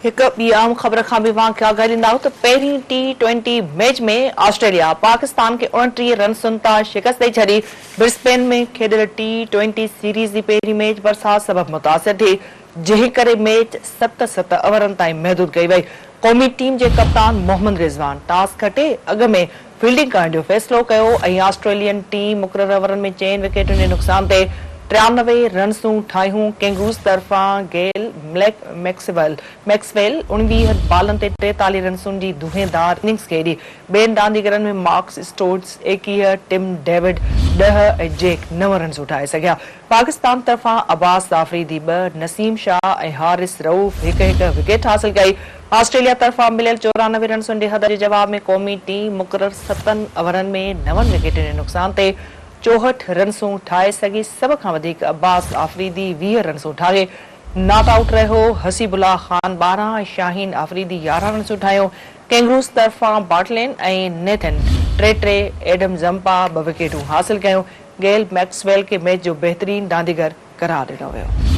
هڪ ٻي اهم خبر کان به اوهان کي آگاهي ڏينداسون ته پهرين T twenty match ۾ Australia Pakistan کي 29 رنسن تان شڪست ڏئي ڇڏي. برسبين ۾ کيڏيل ٽي ٽوئنٽي سيريز جي پهرين ميچ برسات سبب متاثر ٿي، جنهن ڪري ميچ ست ست اوورن تائين محدود ڪئي وئي. قومي ٽيم جي ڪپتان محمد رضوان ٽاس کٽي اڳ ۾ فيلڊنگ ڪرڻ جو فيصلو ڪيو ۽ آسٽريلين ٽيم مقرر اوورن ۾ چئن وڪيٽن جي نقصان تي 93 رنسون ٺاهيون. ڪينگروز طرفان گيل ميڪسويل 19 بالن تي 43 رنسن جي دونهيندار اننگز کيڏي. ٻين رانديگرن ۾ مارڪس اسٽوئنس 21، ٽم ڊيوڊ ڏهه ۽ جيڪ نو رنسون ٺاهي سگهيا. پاڪستان طرفان عباس آفريدي ٻه، نسيم شاهه ۽ حارث رئوف هڪ هڪ وڪيٽ حاصل ڪئي. آسٽريليا طرفان مليل 94 رنسن جي هدف جي جواب ۾ قومي ٽيم مقرر ستن اوورن ۾ نون وڪيٽن جي نقصان تي 64 رنسون ٺاهي سگهي، سڀ کان وڌيڪ عباس آفريدي 20 رنسون ٺاهي not out رهيو، حسيب الله خان 12 ۽ شاهين آفريدي 11 رنسون ٺاهيون، ڪينگروز طرفان بارٽلين ۽ نيٿن ٽي ٽي، ايڊم زمپا ٻه وڪيٽون حاصل ڪيون، گيل ميڪسويل کي ميچ جو بهترين رانديگر قرار ڏنو ويو.